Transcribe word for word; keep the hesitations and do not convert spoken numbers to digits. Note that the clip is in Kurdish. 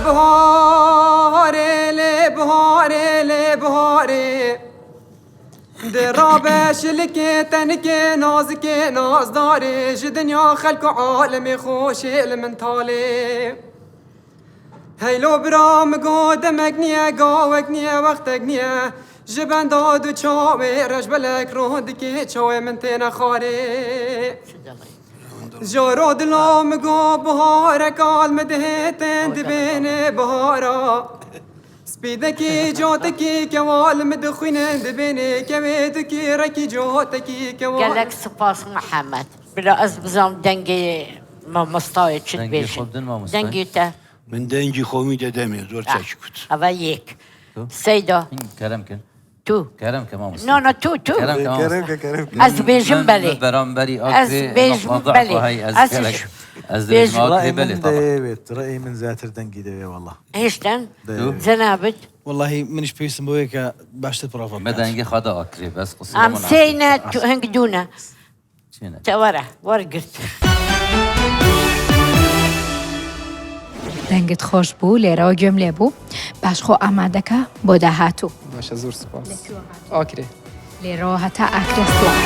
Biharê lê biharê lê biharê. Di rabe şilikê tenikê nazikê nazdarê. Ji dinya xelk û alemê xweşê li min talê. Heylo bira min got demek niye, gawek niye, wextek niye. Ji benda du çawê reşbelek ron dikê çawê min têne xwarê. Jaro dilo min got biharek al min dihêtin dibênê bihara. Spîdekî cotekî kewal min dixwînin dibênê kewê dikî rekî cotekî kewal. Gelek spas Mihemed. Bila ez bizam dengê mamostayê çi Dengê dibêjin. Xwe bidin mamostayê. Dengê te. Min dengî xwe wî de demê zor Ha, çekî kut. Eva yek. Tu? Seyda. Hin, kerem kin. Tu. Kerem ke mamoste. No, no, tu, tu. Kerem ke mamoste. Kerem ke, kerem ke. Ez dibêjim Min belê. Bi beramberî Ez Akrê dibêjim nokta belê. Xwe hey, ez Ez gerek, ş- ez dibêjim bêjim. Akrê Rayê belê, min tamam. Dewê, rayê min zêtir dengî dewê wala. Hêşten. Dewê. Zenabit. Wallahî min iş pêwîstim bo yeke baştir prova Me bikat. dengê xwe da Akrê, bes qisûra Em min seyne Akrê. tu hing dûne. Çêne. Te were, wergirt. Dengit xweş bû, lê re gem lê bû. Paş xwe amade ke bo dahatû. Baş e, zor spas. Akrê. Lê re heta Akrê spas.